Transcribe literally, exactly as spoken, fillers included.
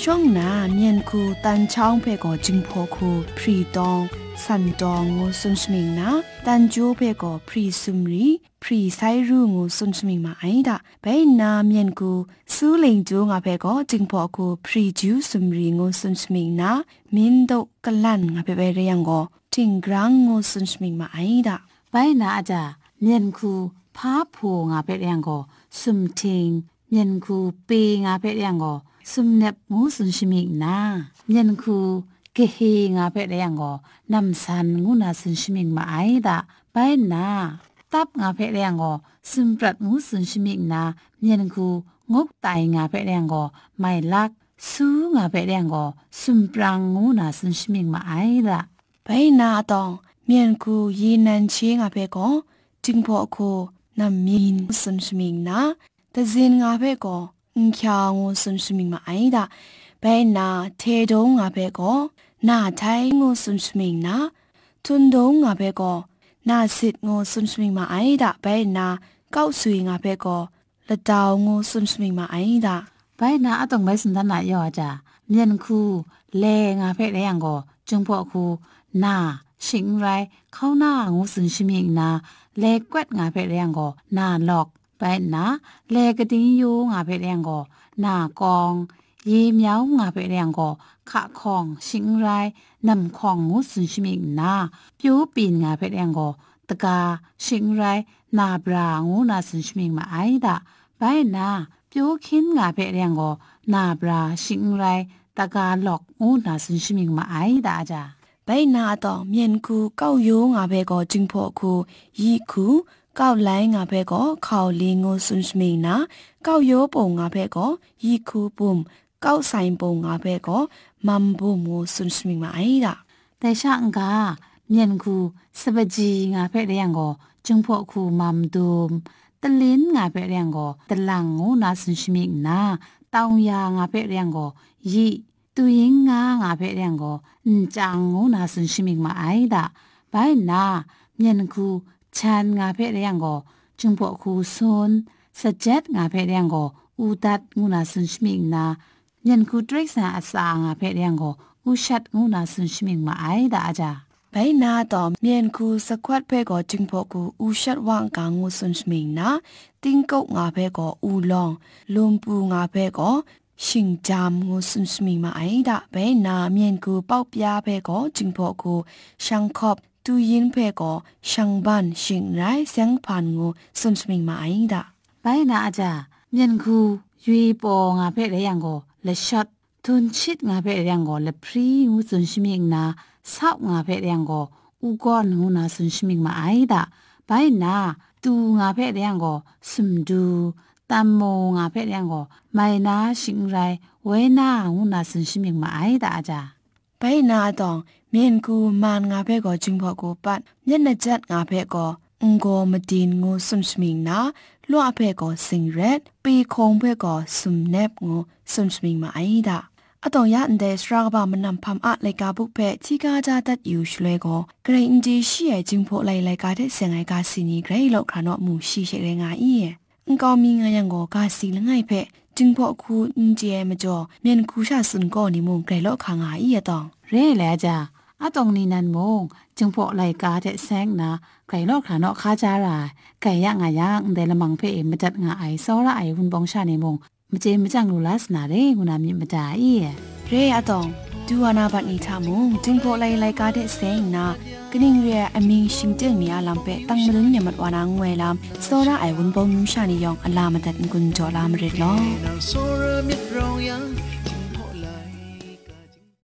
Shawng nna, myen hku tan chyawng hpe gaw Jinghpaw hku hpri tawng, san tawng ngu tsun shamying nna, tan jaw hpe gaw hpri sumri, hpri sai ru ngu tsun shamying ma ai da. Bai nna, myen hku su ling jaw nga hpe gaw Jinghpaw hku hpri ju sumri ngu tsun shamying nna, myin daw kalan nga hpe bai rai yang gaw, htinggrang ngu tsun shamying ma ai da. Bai nna a ja, myen hku hpa hpaw nga hpe rai yang gaw, sumhting, myen hku pe nga hpe rai yang gaw, sumnep ngu tsun shamying nna, myen hku kahe nga hpe rai yang gaw, namsan ngu na tsun shamying ma ai da. Bai nna, tap nga hpe rai yang gaw, sumprat ngu tsun shamying nna, myen hku nguk tai nga hpe rai yang gaw, mailak, su nga hpe rai yang gaw, sumprang ngu na tsun shamying ma ai da. Bai nna a tawng, myen hku yi nan she nga hpe gaw, Jinghpaw hku nam myin ngu tsun shamying nna, tazin nga hpe gaw, nhkya ngu tsun shamying ma ai da. Bai nna, hte dawng nga hpe gaw, na htai ngu tsun shamying nna, htun dawng nga hpe gaw, na sit ngu tsun shamying ma ai da. Bai nna, kau sui nga hpe gaw, ladau ngu tsun shamying ma ai da. Bai nna a tawng bai tsun dan na yawng a ja, myen hku le nga hpe rai yang gaw, Jinghpaw hku na, shing n rai, hkauna ngu tsun shamying nna, le kwet nga hpe rai yang gaw, na lawk, bai nna, le kading yu nga hpe rai yang gaw, na kawng, ye myau nga hpe rai yang gaw, hka hkawng, shing n rai, nam hkawng ngu tsun shamying nna, pyaw pyin nga hpe rai yang gaw, daga, shing n rai, na bra ngu na tsun shamying ma ai da. Bai nna, pyaw hkyin nga hpe rai yang gaw, na bra, shing n rai, daga lawk ngu na tsun shamying ma ai da a ja. Bai nna a tawng, myen hku kau yaw nga hpe gaw Jinghpaw hku yi hku, kau lai nga hpe gaw hkau li ngu tsun shamying nna, kau yaw pung nga hpe gaw yi hku pum, kau sai pung nga hpe gaw mam bum ngu tsun shamying ma ai da. Dai sha n-ga, myen hku sabaji nga hpe rai yang gaw, Jinghpaw hku mam dum, talin nga hpe rai yang gaw, dalang ngu na tsun shamying nna, tawng ya nga hpe rai yang gaw, yi, tu ying nga nga hpe rai yang gaw, nchyang ngu na tsun shamying ma ai da. Bai nna, myen hku hkyan nga hpe rai yang gaw, Jinghpaw hku sun, sajet nga hpe rai yang gaw, u dat ngu na tsun shamying nna, myen hku tarai san atsa nga hpe rai yang gaw, u shat ngu na tsun shamying ma ai da a ja. Bai nna taw, myen hku sakwat hpe gaw Jinghpaw hku u shat wa n ga ngu tsun shamying nna, tingkuk nga hpe gaw u lawng, lumpu nga hpe gaw, shingjam ngu tsun shamying ma ai da. Bai nna, myen hku paupya hpe gaw Jinghpaw hku shanghkawp, tu yin hpe gaw shangban, shing n rai, seng hpan ngu tsun shamying ma ai da. Bai nna a ja, myen hku yui paw nga hpe rai yang gaw, lashawt, htun shit nga hpe rai yang gaw, lahpri ngu tsun shamying nna, sau nga hpe rai yang gaw, u gawn ngu na tsun shamying ma ai da. Bai nna, tu nga hpe rai yang gaw, sumdu, tammu nga hpe rai yang gaw, mai na, shing n rai, woi na ngu na tsun shamying ma ai da a ja. Bai nna a tawng, myen hku man nga hpe gaw Jinghpaw hku pat, myit najat nga hpe gaw, n-gaw madin ngu tsun shamying nna, lwa hpe gaw singret, pe hkawng hpe gaw sumnep ngu tsun shamying ma ai da. A tawng ya ndai sara kaba manam hpam a laika buk hpe hti ga ja dat yu shaloi gaw, garai n di shi ai Jinghpaw lai laika hte seng ai ga si ni grai law hkra naw mu shi she rai nga i? Nkau mi nga yang gaw, ga si langai hpe, Jinghpaw hku n chye ai majaw, myen hku sha tsun gaw ni mung grai law hka nga ai a tawng. Re ai le a ja, a tawng ni nan mung, Jinghpaw laika hte seng nna, grai law hkra naw hka ja ra ai, grai ya nga yang, ndai lamang hpe e madat nga ai, tsawra ai wunpawng sha ni mung, machye machyang lu la sa na re, ngu na myit mada i? Re a tawng, du wa na bat ni hta mung, Jinghpaw lai laika hte seng nna, kaning re ai amying shingten mi a lam hpe tang madun ya mat wa na n-goi lam, tsawra ai wunpawng myu sha ni yawng a la madat n-gun jaw la marit law. Nang tsawra myit rawng yang,